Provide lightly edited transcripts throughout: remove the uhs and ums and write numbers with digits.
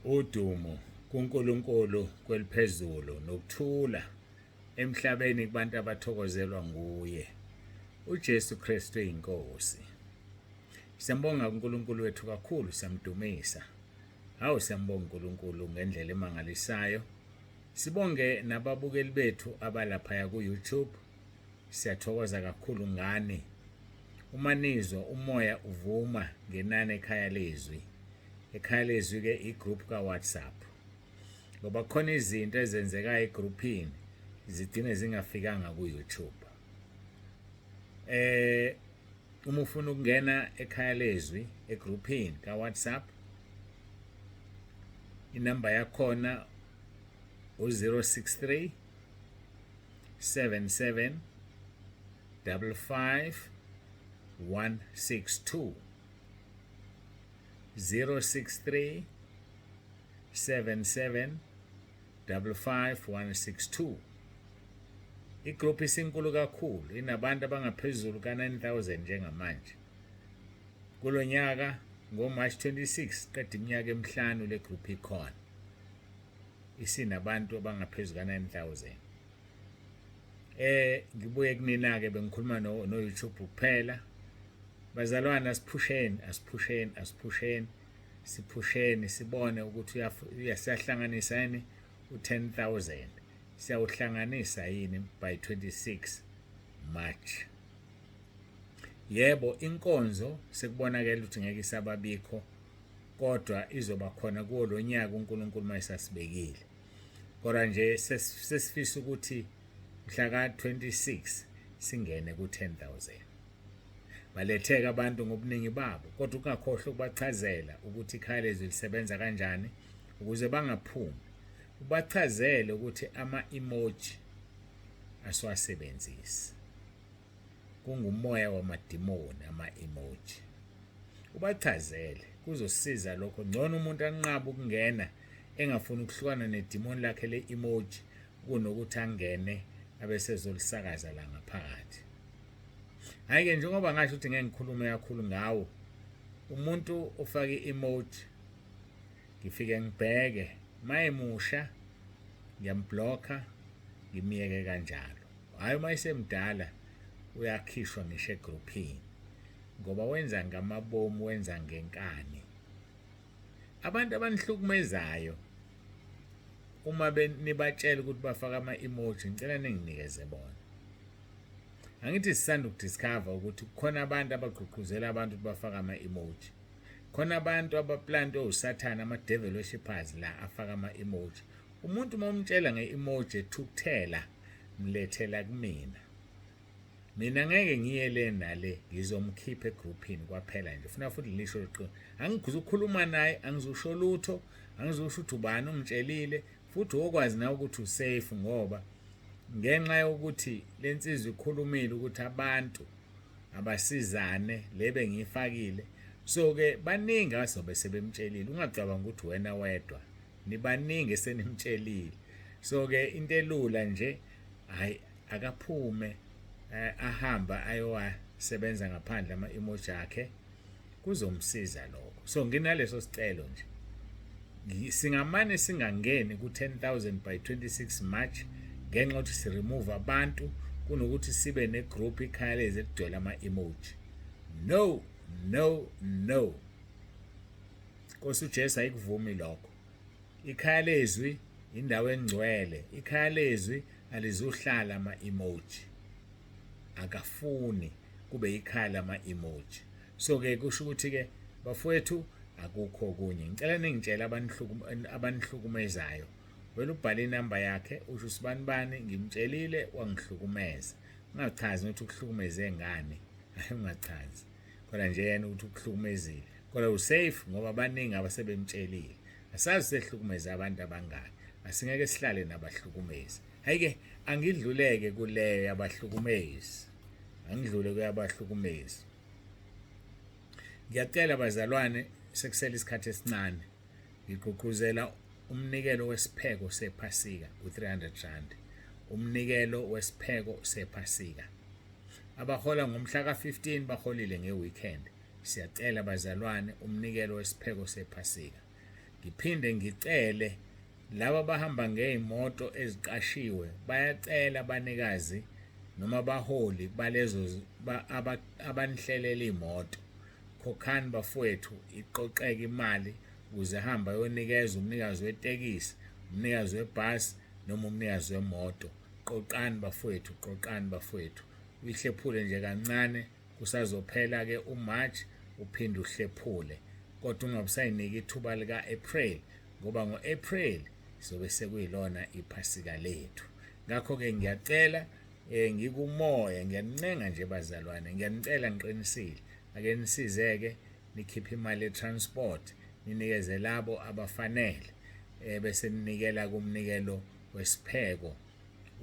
Udumo kuNkulunkulu kweliphezulu nokuthula emhlabeni kubantu abathokozelwa nguye uJesu Kristu inkosi. Siyambonga uNkulunkulu wethu kakhulu, siyamdumisa. Hawu, siyambonga uNkulunkulu ngendlela emangalisayo. Sibonge nababukeli bethu abalaphaya ku-YouTube. Siyathokoza kakhulu ngani. Uma nizwa umoya uvuma ngenani ekhaya lezwi. Ekhaya lezwi ke igroup ka WhatsApp. Ngoba khona izinto ezenzekayo egrouphini zigcine zingafikanga ku YouTube. Uma ufuna ukungena ekhaya lezwi egrouphini ka WhatsApp, inamba yakhona u-063 77 55 162, 063 77 55 162. Igroup isinkulu kakhulu, inabantu abangaphezulu ka-9000 njengamanje. Kulo nyaka ngo-March 26 qeda iminyaka emihlanu le group ikhona, isinabantu abangaphezulu ka-9000. Ngibuye kunina ke, bengikhuluma no YouTube kuphela. Bazalwane, asiphusheni, asiphusheni, asiphusheni, siphusheni, sibone ukuthi uyasiyahlanganisa yini u10000, siyawuhlanganisa yini by 26 March. Yebo, inkonzo sekubonakele ukuthi ngeke isababikho, kodwa izoba khona kuwo lo nyaka uNkulunkulu mayisasibekile. Kodwa nje sesifisa ukuthi mhla ka-26 singene ku-10,000. Baletheka abantu ngobuningi babo, kodwa ungakhohlwa ukubachazela ukuthi ikhaya lezwi lisebenza kanjani ukuze bangaphumi. Ubachazele ukuthi ama-emoji asiwasebenzisi, kungumoya wamadimoni ama-emoji. Ubachazele, kuzosiza lokho. Ngcono umuntu anqabe ukungena engafuni ukuhlukana nedimoni lakhe le-emoji kunokuthi angene abesezolisakaza la ngaphakathi. Hhayi-ke, njengoba ngasho ukuthi ngeke ngikhulume kakhulu ngawo, umuntu ofake i-emoji ngifike ngibheke, mayemusha ngiyamblocka, ngimyeke kanjalo. Hhayi, uma esemdala uyakhishwa ngisho egruphini ngoba wenza ngamabomu, wenza ngenkani. Abantu abanihlukumezayo uma nibatshela ukuthi bafaka ama-emoji, ngicela ninginikeze bona. Angithi sisanda ukudiscover ukuthi kukhona abantu abagqugquzela abantu ukuthi bafake ama-emoji, khona abantu abaplantwe usathane, ama-devil worshippers la afaka ama-emoji. Umuntu uma umtshela nge-emoji ethukuthela, mlethela kumina. Mina ngeke ngiye le nale, ngizomkhipha egruphini kwaphela nje. Funa futhi lisho liqiniso, angikuzukhuluma naye, angizusho lutho, angizusho ukuthi ubani ungitshelile. Futhi wokwazi nawe ukuthi usafe, ngoba ngenxa yokuthi lensizwa ikhulumile ukuthi abantu abasizane le bengiyifakile. So ke baningi abazobe sebemtshelile, ungacabanga ukuthi wena wedwa, nibaningi esenimtshelile. So ke into elula nje, hayi, akaphume ahamba ayowasebenza ngaphandle ama-emoji akhe, kuzomsiza lokho. So nginaleso sicelo nje, singamane singangeni ku-10,000 by 26 March ngenxa yokuthi si-remove abantu kunokuthi sibe negroup ikhaya lezi ekugcwele ama-emoji. No, no, no, Nkosi uJesu ayikuvumi lokho. Ikhaya lezwi indawo engcwele, ikhaya lezwi alizuhlala ama-emoji, akafuni kube ikhaya lama-emoji. So ke kusho ukuthi ke bafowethu, akukho okunye. Ngicela ningitshele abanihlukumezayo. Wena ubhale inamba yakhe, usho usibani bani ngimtshelile wangihlukumeza. Ungachazi ukuthi ukuhlukumeze ngani, hayi, ungachazi kodwa nje yena ukuthi ukuhlukumezile, kodwa usafe ngoba baningi abasebemtshelile. Asazi sehlukumeze abantu abangaki, asingeke sihlale nabahlukumezi. Hayi-ke, angidluleke kuleyo yabahlukumezi, angidlule kuyabahlukumezi. Ngiyacela bazalwane, sekusele isikhathi esincane, ngigqugquzela umnikelo wesipheko sephasika u-300 rand, umnikelo wesipheko sephasika. Abahola ngomhla ka-15 baholile nge-weekend. Siyacela bazalwane, umnikelo wesipheko sephasika. Ngiphinde ngicele laba abahamba ngey'moto eziqashiwe, bayacela abanikazi noma abaholi balezo abanihlelela iy'moto, khokhani bafowethu iqoqeke imali ukuze ahambe ayonikeza umnikazi wetekisi, umnikazi webhasi noma umnikazi wemoto. Qoqani bafowethu, qoqani bafowethu, uyihlephule nje kancane kusazophela-ke uMarch uphinde uhlephule kodwa ungabe usayiniki ithuba lika-April ngoba ngo-April sobe sekuyilona iphasika lethu. Ngakho-ke ngiyacela eh ngikumoya ngiyanincenga nje bazalwane, ngiyanicela ngiqinisile, ake nisizeke nikhiphe imali ye-transport ninikeze labo abafanele eh bese ninikela kumnikelo wesipheko.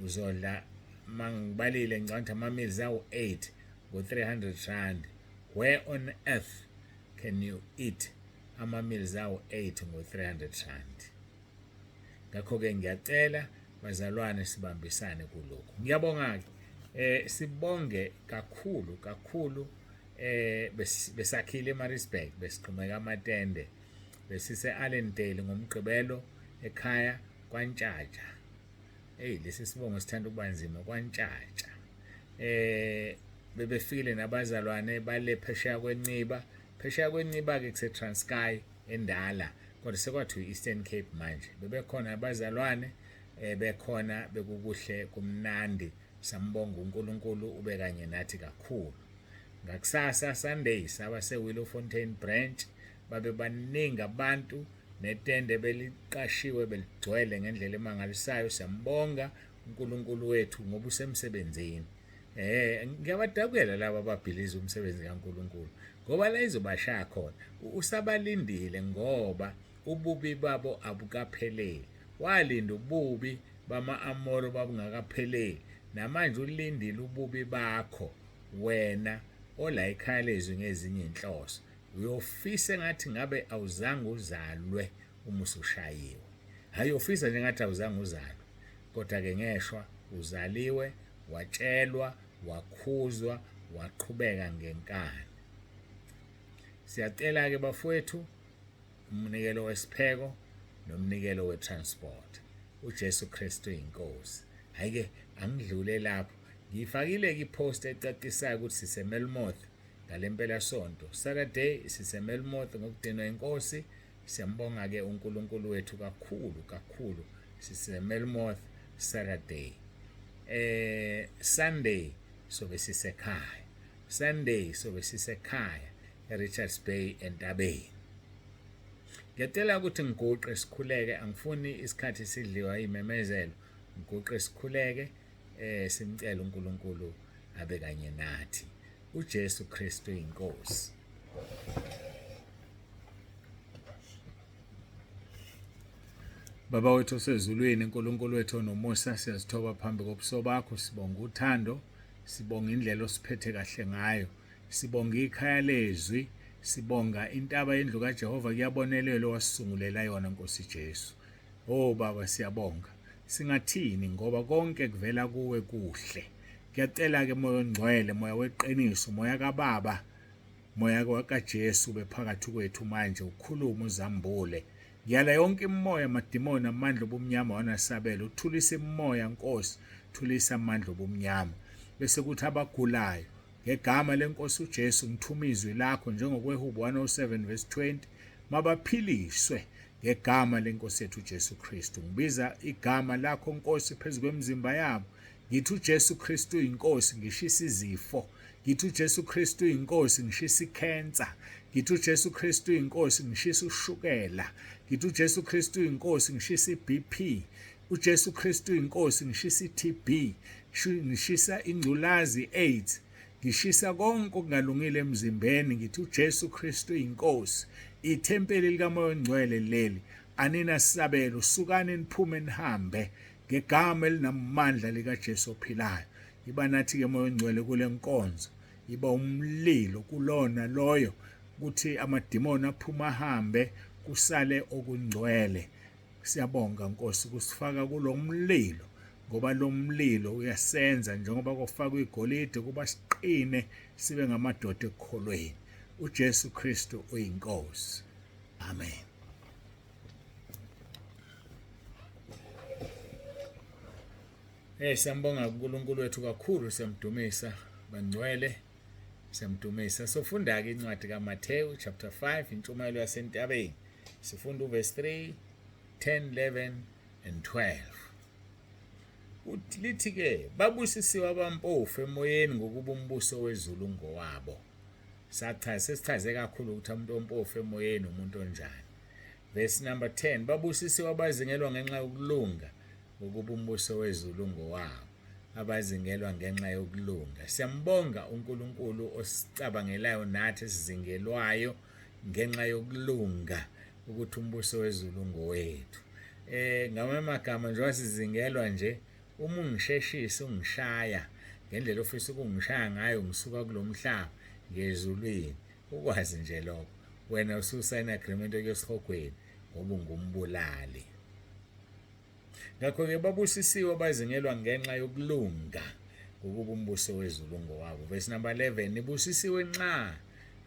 Uzodla mangibalile ngicabanga ama-meals awu-8 ngo-300 rand. Where on earth can you eat ama-meals awu-8 ngo-300 rand? Ngakho-ke ngiyacela bazalwane sibambisane kulokhu. Ngiyabonga-ke, sibonge kakhulu kakhulu. Besakhile eMaritzburg, besigxumeka amatende, besise Allendale ngoMgqibelo ekhaya kwaNtshatsha. Hey, lesi sibongo sithanda ukuba nzima, kwaNtshatsha. Bebefikile nabazalwane bale phesheya kweNciba. Phesheya kweNciba ke kuse Transkei endala, kodwa sekwathiwa i-Eastern Cape manje. Bebekhona abazalwane, bekhona, bekukuhle kumnandi. Sambonga uNkulunkulu, ube kanye nathi kakhulu. Ngakusasa Sunday saba se-Willowfontein branch, babe baningi abantu netende beliqashiwe beligcwele ngendlela emangalisayo. Siyambonga uNkulunkulu wethu ngoba usemsebenzini. Ngiyabadabukela laba ababhiliza umsebenzi kaNkulunkulu ngoba la izobashaya khona usabalindile, ngoba ububi babo abukapheleli. Walinda ububi bama-Amori babungakapheleli, namanje ulindile ububi bakho wena ola ekhaya lezwi ngezinye inhloso. Uyofisa engathi ngabe awuzange uzalwe uma usushayiwe. Hhayi, uyofisa nje ngathi awuzange uzalwe, kodwa-ke ngeshwa uzaliwe, watshelwa, wakhuzwa, waqhubeka ngenkani. Siyacela-ke bafowethu, umnikelo wesipheko nomnikelo we-transport. uJesu Kristu inkosi. Hhayi-ke angidlule lapho. Ngiyifakile-ke i-post ecacisayo ukuthi siseMelmoth ngale mpelasonto. Saturday siseMelmoth ngokudinwa inkosi. Siyambonga-ke uNkulunkulu wethu kakhulu kakhulu. Sisemelmoth Saturday. Sunday sobe sisekhaya. Sunday sobe sisekhaya eRichards Bay entabeni. Ngiyacela ukuthi ngiguqe sikhuleke, angifuni isikhathi sidliwa imemezelo. Ngiguqe sikhuleke, simcele uNkulunkulu abe kanye nathi. uJesu Kristu inkosi. Baba wethu osezulwini, uNkulunkulu wethu onomusa, siyazithoba phambi kobuso bakho, sibonga uthando, sibonga indlela osiphethe kahle ngayo, sibonga ikhaya lezwi, sibonga intaba yendlu kaJehova kuyabonelelwa wasisungulela yona Nkosi Jesu. Oh Baba, siyabonga. Singathini ngoba konke kuvela kuwe kuhle. Ngiyacela ke Moya oNgcwele, Moya weqiniso, Moya kaBaba, Moya kaJesu bephakathi kwethu manje, ukhulume uzambule. Ngiyala yonke imimoya, amadimoni, amandla obumnyama wanasabelo, uthulise imimoya Nkosi, thulisa amandla obumnyama. Bese kuthi abagulayo ngegama lenkosi uJesu ngithuma izwi lakho njengokwehubo 107 verse 20, mabaphiliswe ngegama lenkosi yethu uJesu Kristu. Ngibiza igama lakho Nkosi phezu kwemizimba yabo. Ngithi uJesu Kristu uyinkosi, ngishisa izifo. Ngithi uJesu Kristu uyinkosi, ngishisa ikhensa. Ngithi uJesu Kristu uyinkosi, ngishisa ushukela. Ngithi uJesu Kristu uyinkosi, ngishisa iBP. uJesu Kristu uyinkosi, ngishisa iTB, ngishisa ingculazi, AIDS. Ngishisa konke okungalungile emzimbeni, ngithi uJesu Kristu uyinkosi. Ithempeli likaMoya oNgcwele leli, aninasabelo, sukani niphume nihambe ngegama elinamandla likaJesu ophilayo. Iba nathi-ke Moya oNgcwele kule nkonzo, iba umlilo kulona loyo, kuthi amadimoni aphuma ahambe, kusale okungcwele. Siyabonga Nkosi kusifaka kulo mlilo, ngoba lo mlilo uyasenza njengoba kufakwa igolide kuba siqine sibe ngamadoda ekukholweni. uJesu Kristu uyinkosi. Amen. Siyambonga uNkulunkulu wethu kakhulu, siyamdumisa bangcwele, siyamdumisa. Sofunda-ke incwadi kaMathewu chapter 5, intshumayelo yasentabeni. Sifunda uverse 3, 10, 11 and 12. Lithi-ke babusisiwe abampofu emoyeni ngokuba umbuso wezulu ngowabo. Sachaza, sesichaze kakhulu ukuthi umuntu ompofu emoyeni umuntu onjani. Verse number 10, babusisiwe abazingelwa ngenxa yokulunga ngokuba umbuso wezulu ngowabo. Abazingelwa ngenxa yokulunga. Siyambonga uNkulunkulu osicabangelayo nathi esizingelwayo ngenxa yokulunga ukuthi umbuso wezulu ngowethu. Ngamanye amagama, njengoba sizingelwa nje, uma ungisheshisa ungishaya ngendlela ofisa ukungishaya ngayo ngisuka kulomhlaba ngezulwini, ukwazi nje lokho wena ususayina agreement okuyesihogweni ngoba ungumbulali. Ngakho-ke babusisiwe abazingelwa ngenxa yokulunga ngokuba umbuso wezulu ngowabo. Verse number 11, nibusisiwe nxa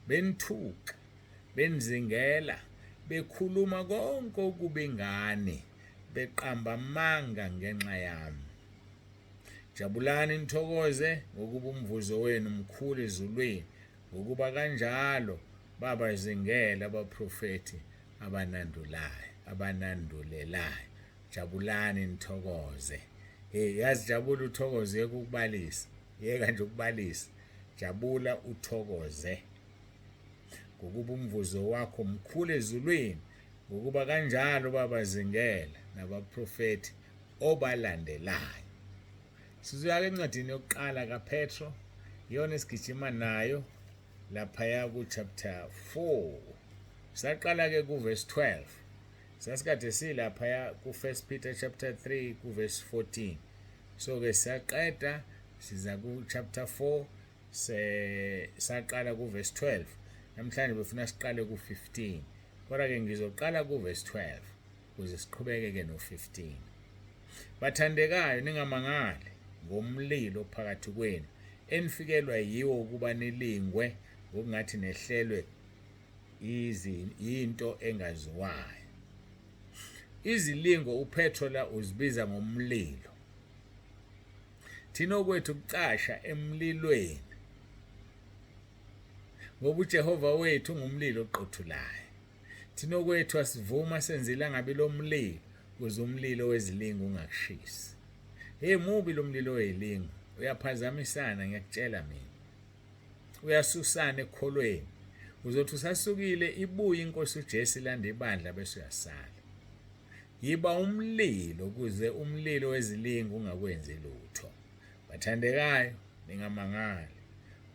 benithuka, benizingela, bekhuluma konke okubi ngani, beqamba amanga ngenxa yami. Jabulani nithokoze ngokuba umvuzo wenu mkhulu ezulwini, ngokuba kanjalo babazingela abaprofethi abanandulayo, abanandulelayo. Jabulani nithokoze. Hey, yazi jabula uthokoze, yeka ukubalisa, yeka nje ukubalisa. Jabula uthokoze ngokuba umvuzo wakho mkhulu ezulwini, ngokuba kanjalo babazingela nabaprofethi obalandelayo. Sizoya encwadini yokuqala kaPetro, iyona esigijima nayo laphaya ku chapter 4. Saqala ke ku verse 12. Sasikade silaphaya ku 1 Peter chapter 3 ku verse 14. So ke siyaqeda siza ku chapter 4, se saqala ku verse 12. Namhlanje befuna siqale ku 15. Kodwa ke ngizoqala ku verse 12 ukuze siqhubeke ke no 15. Bathandekayo, ningamangali ngomlilo phakathi kwenu enifikelwa yiwo ukuba nilingwe ngokungathi nehlelwe into engaziwayo. Izilingo uPetro la uzibiza ngomlilo. Thina okwethu kucasha emlilweni, ngoba uJehova wethu ungumlilo oqothulayo. Thina okwethu asivuma senze ilangabi lomlilo ukuze umlilo wezilingo ungakushisi. Hey, mubi lo mlilo wezilingo, uyaphazamisana, ngiyakutshela mina. Uyasusana ekukholweni. Uzothi usasukile ibuye inkosi uJesu ilande ibandla bese uyasala. Yiba umlilo ukuze umlilo wezilingo ungakwenzi lutho. Bathandekayo, ningamangali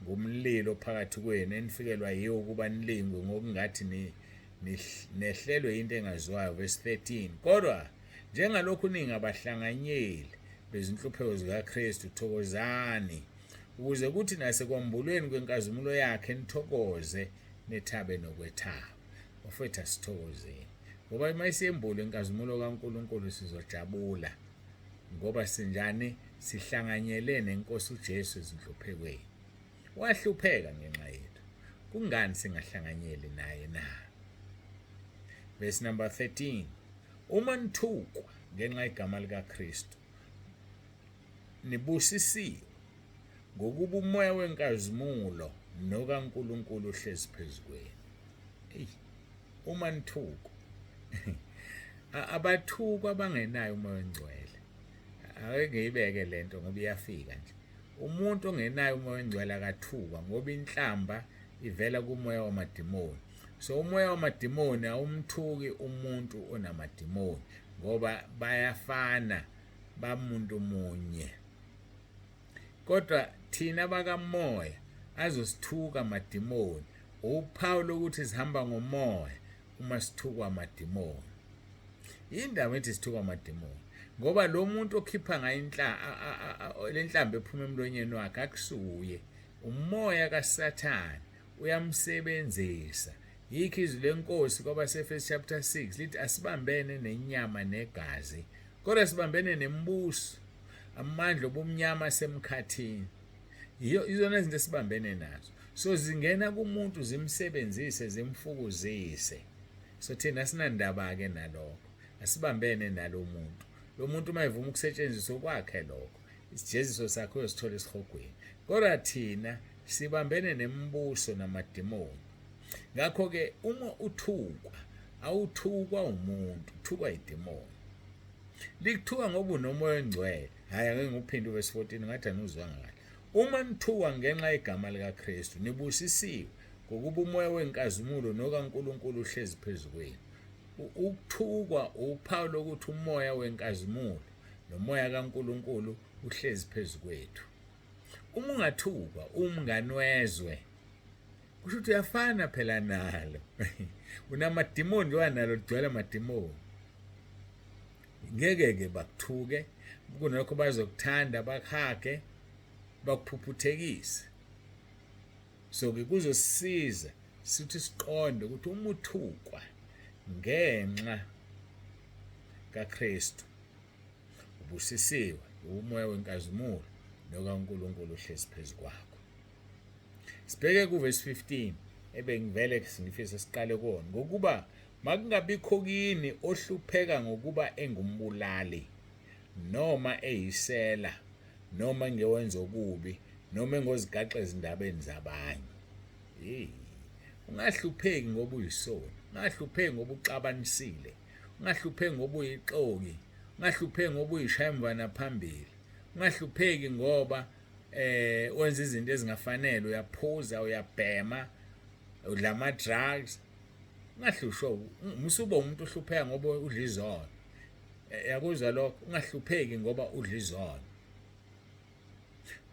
ngumlilo phakathi kwenu enifikelwa yiwo ukuba nilingwe ngokungathi nehlelwe into engaziwayo. Verse 13, kodwa njengalokhu ningabahlanganyeli bezinhlupheko zikaKristu, thokozani ukuze kuthi nasekwambulweni kwenkazimulo yakhe nithokoze nethabe nokwethaba. Bafowethu, asithokozeni ngoba uma isiyembulwa inkazimulo kaNkulunkulu sizojabula, ngoba sinjani? Sihlanganyele nenkosi uJesu ezinhluphekweni. Wahlupheka ngenxa yethu, kungani singahlanganyeli naye na? Verse number 13, uma nithukwa ngenxa yegama likaKristu nibusisiwe, ngokuba umoya wenkazimulo nokaNkulunkulu uhlezi phezu kwenu. Ey, uma nithukwa, abathukwa abangenayo umoya ongcwele. Ake ngiyibeke lento ngoba iyafika nje. Umuntu ongenayo umoya ongcwele akathukwa, ngoba inhlamba ivela kumoya wamadimoni. So umoya wamadimoni awumthuki umuntu onamadimoni, ngoba bayafana, bamuntu munye. Kodwa thina bakamoya azosithuka amadimoni. Uphawu lokuthi sihamba ngomoya uma sithukwa amadimoni. Indaba ethi sithukwa amadimoni, ngoba lo muntu okhipha ngayo lenhlambi ephuma emlonyeni wakhe akusuye, umoya kaSathane uyamsebenzisa. Yikho izwi lenkosi kwabaseFesi chapter 6 lithi asibambene nenyama negazi, kodwa sibambene nembuso, amandla obumnyama asemkhathini. Yiyo izona izinto esibambene nazo. So zingena kumuntu zimsebenzise, zimfukuzise. So thina sinandaba ke nalokho, asibambene nalo muntu. Lo muntu uma evuma ukusetshenziswa kwakhe lokho. Isijeziso sakhe uyosithola esihogweni. Kodwa thina sibambene nemibuso namadimoni. Ngakho-ke uma uthukwa, awuthukwa umuntu, uthukwa idimoni. Likuthuka ngoba unomoya ongcwele. Hhayi, ake ngiwuphinde uvesi 14, ngathi angiwuzwanga kahle. Uma nithukwa ngenxa yegama likaKristu, nibusisiwe, ngokuba umoya wenkazimulo nokaNkulunkulu uhlezi phezu kwenu. Ukuthukwa uphawu lokuthi umoya wenkazimulo nomoya kaNkulunkulu uhlezi phezu kwethu. Uma ungathukwa umngani wezwe, kusho ukuthi uyafana phela nalo. Unamadimoni njengoba nalo ligcwele amadimoni. Ngeke-ke bakuthuke, kunalokho bazokuthanda, bakuhage, bakuphuphuthekise. So-ke kuzosisiza sithi siqonde ukuthi uma uthukwa ngenxa kaKristu ubusisiwe, umoya wenkazimulo nokaNkulunkulu uhlezi phezu kwakho. Sibheke kuvesi 15 ebengivele ngifisa siqale kuwona, ngokuba makungabikho kini ohlupheka ngokuba engumbulali noma eyisela noma engewenza okubi noma engozigaxa ezindabeni zabanye. Hey, ungahlupheki ngoba uyisoni, ungahlupheki ngoba uxabanisile, ungahlupheki ngoba uyixoki, ungahlupheki ngoba uyishaya emva phambili, ungahlupheki ngoba wenza izinto ezingafanele, uyaphuza, uyabhema, udla ama drugs. Ungahlushwa, musuba umuntu ohlupheka ngoba udla izono. Yakuzwa lokho, ungahlupheki ngoba udla izono.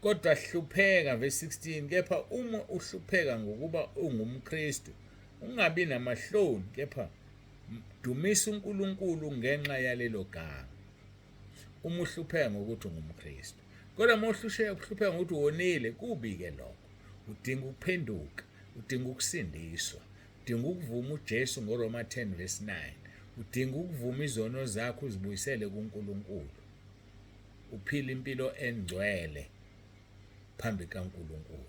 Kodwa hlupheka, verse 16, kepha uma uhlupheka ngokuba ungumKristu, ungabi namahloni, kepha dumisa uNkulunkulu ngenxa yalelo gama. Uma uhlupheka ngokuthi ungumKristu. Kodwa uma uhlupheka ngokuthi wonile, kubi-ke lokho. Udinga ukuphenduka, udinga ukusindiswa, udinga ukuvuma uJesu ngoRoma 10 verse 9. Udinga ukuvuma izono zakho uzibuyisele kuNkulunkulu. Uphila impilo engcwele phambi kaNkulunkulu.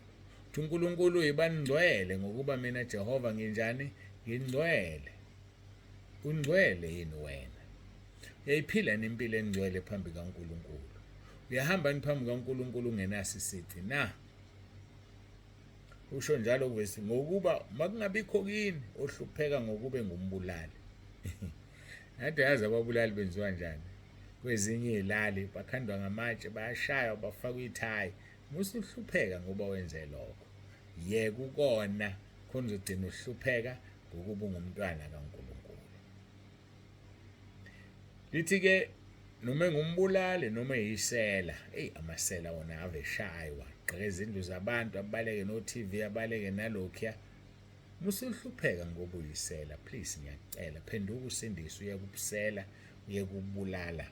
Uthi uNkulunkulu yibani ngcwele ngokuba mina Jehova nginjani? Ngingcwele. Ungcwele yini wena? Uyayiphila impilo engcwele phambi kaNkulunkulu? Uyahamba ni phambi kaNkulunkulu ungenaso isici na? Usho njalo kuvesi, ngokuba makungabikho kini ohlupheka ngokube ngumbulali. Kade yazi ababulali benziwa njani? Kwezinye izilali bakhandwa ngamatshe, bayashaywa, bafakwa ithayi. Musuhlupheka ngoba wenze lokho. Yeka ukona, khona uzogcina uhlupheka ngokuba ungumntwana kaNkulunkulu. Lithi ke noma engumbulali noma eyisela, eyi amasela wona ave eshaywa, gqekeza izindlu zabantu, abaleke no-TV, abaleke nalokhuya. Musuhlupheka ngoba uyisela, please ngiyakucela, phenduka usindiswe, uye kubusela, uye kubulala.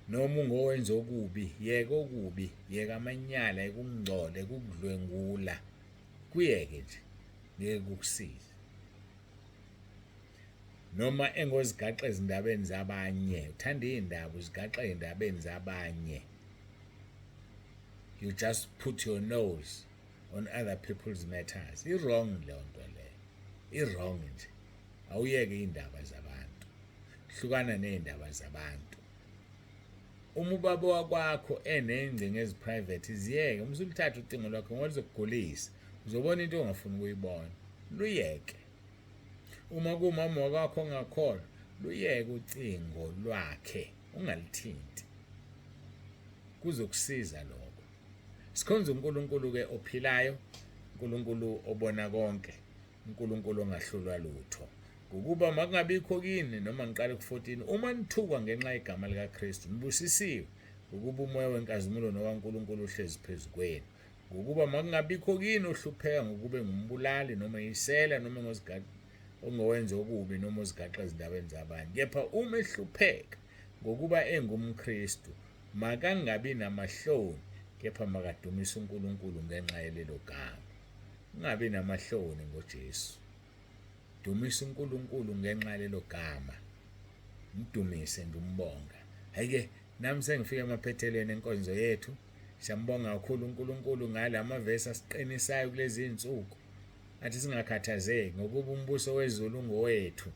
Noma ungowenza okubi, yeka okubi, yeka amanyala, yeka ukungcola, yeka ukudlwengula, kuyeke nje, ngeke kukusize. Noma engozigaxa ezindabeni zabanye, uthanda iy'ndaba, uzigaxa ey'ndabeni zabanye. You just put your nose on other people's matters. I-wrong leyo nto leyo, i-wrong nje. Awuyeke iy'ndaba zabantu, hlukana ney'ndaba zabantu. Uma ubaba wakwakho eney'ngcingo ezi-private, ziyeke. Uma usuluthatha ucingo lwakho ngoba luzokugulisa, uzobona into ongafuni ukuyibona, luyeke. Uma kuwumama wakwakho ongakholwa, luyeke ucingo lwakhe, ungalithinti, kuzokusiza lokho. Sikhonza uNkulunkulu-ke ophilayo, uNkulunkulu obona konke, uNkulunkulu ongahlulwa lutho. Ngokuba makungabikho kini, noma ngiqale ku-14, uma nithukwa ngenxa yegama likaKristu, nibusisiwe, ngokuba umoya wenkazimulo nokaNkulunkulu uhlezi phezu kwenu. Ngokuba makungabikho kini ohlupheka ngokube ngumbulali noma eyisela noma ongowenza okubi noma ozigaxa ezindabeni zabanye, kepha uma ehlupheka ngokuba engumKristu, makangabi namahloni, kepha makadumise uNkulunkulu ngenxa yalelo gama. Ungabi namahloni ngoJesu, dumisa uNkulunkulu ngenxa yalelo gama, mdumise nje umbonga. Hhayi-ke nami sengifike emaphethelweni enkonzo yethu. Siyambonga kakhulu uNkulunkulu ngala mavesi asiqinisayo kulezi zinsuku, athi singakhathazeki ngokuba umbuso wezulu ungowethu.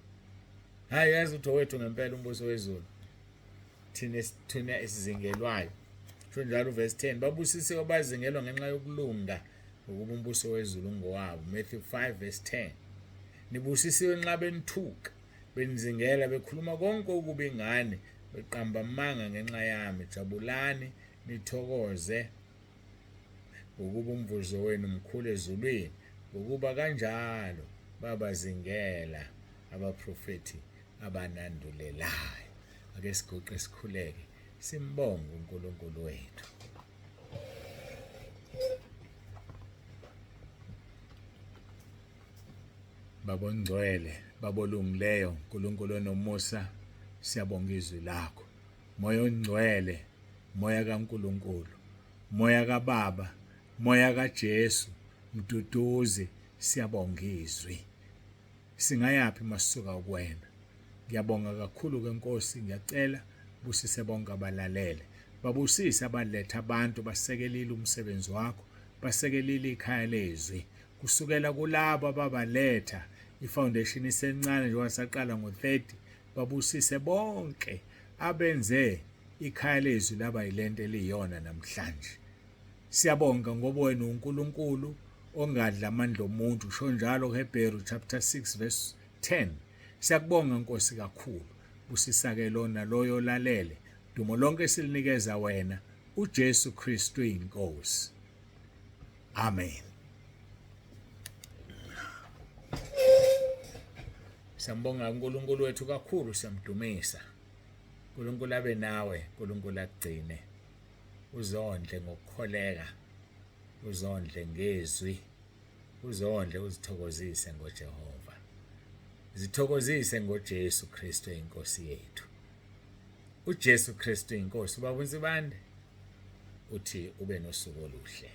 Hhayi, yazi ukuthi owethu ngempela umbuso wezulu, thina esithunya esizingelwayo. Usho njalo uverse 10, babusisiwe abazingelwa ngenxa yokulunga, ngokuba umbuso wezulu ungowabo. Matthew 5 verse 10. Nibusisiwe nxa benithuka, benizingela, bekhuluma konke okubi ngani, beqamba amanga ngenxa yami. Jabulani nithokoze, ngokuba umvuzo wenu mkhulu ezulwini, ngokuba kanjalo babazingela abaprofethi abanandulelayo. Ake siguqe sikhuleke, simbonge uNkulunkulu wethu. Baba ongcwele, Baba olungileyo, uNkulunkulu onomusa, siyabonga izwi lakho. Moya ongcwele, Moya kaNkulunkulu, Moya kaBaba, Moya kaJesu, Mduduzi, siyabonga izwi. Singayaphi masisuka kuwena? Ngiyabonga kakhulu ke Nkosi, ngiyacela busise bonke abalalele. Babusise abaletha abantu basekelile umsebenzi wakho, basekelile ikhaya lezwi. Kusukela kulabo ababaletha, ifoundation isencane njengoba saqala ngo-30, babusise bonke abenze ikhaya lezwi laba yilento eliyona namhlanje. Siyabonga ngoba wena uNkulunkulu ongadla amandla omuntu, usho njalo kuHebheru chapter 6 verse 10. Siyakubonga Nkosi kakhulu. Busisa-ke lona loyo olalele. Dumo lonke silinikeza wena, uJesu Kristu iNkosi. Amen. Siyambonga uNkulunkulu wethu kakhulu, siyamdumisa. uNkulunkulu abe nawe, uNkulunkulu akugcine. Uzondle ngokukholeka, uzondle ngezwi, uzondle uzithokozise ngoJehova. Zithokozise ngoJesu Kristu inkosi yethu. uJesu Kristu inkosi. Ubaba uNsibande uthi ube nosuku oluhle.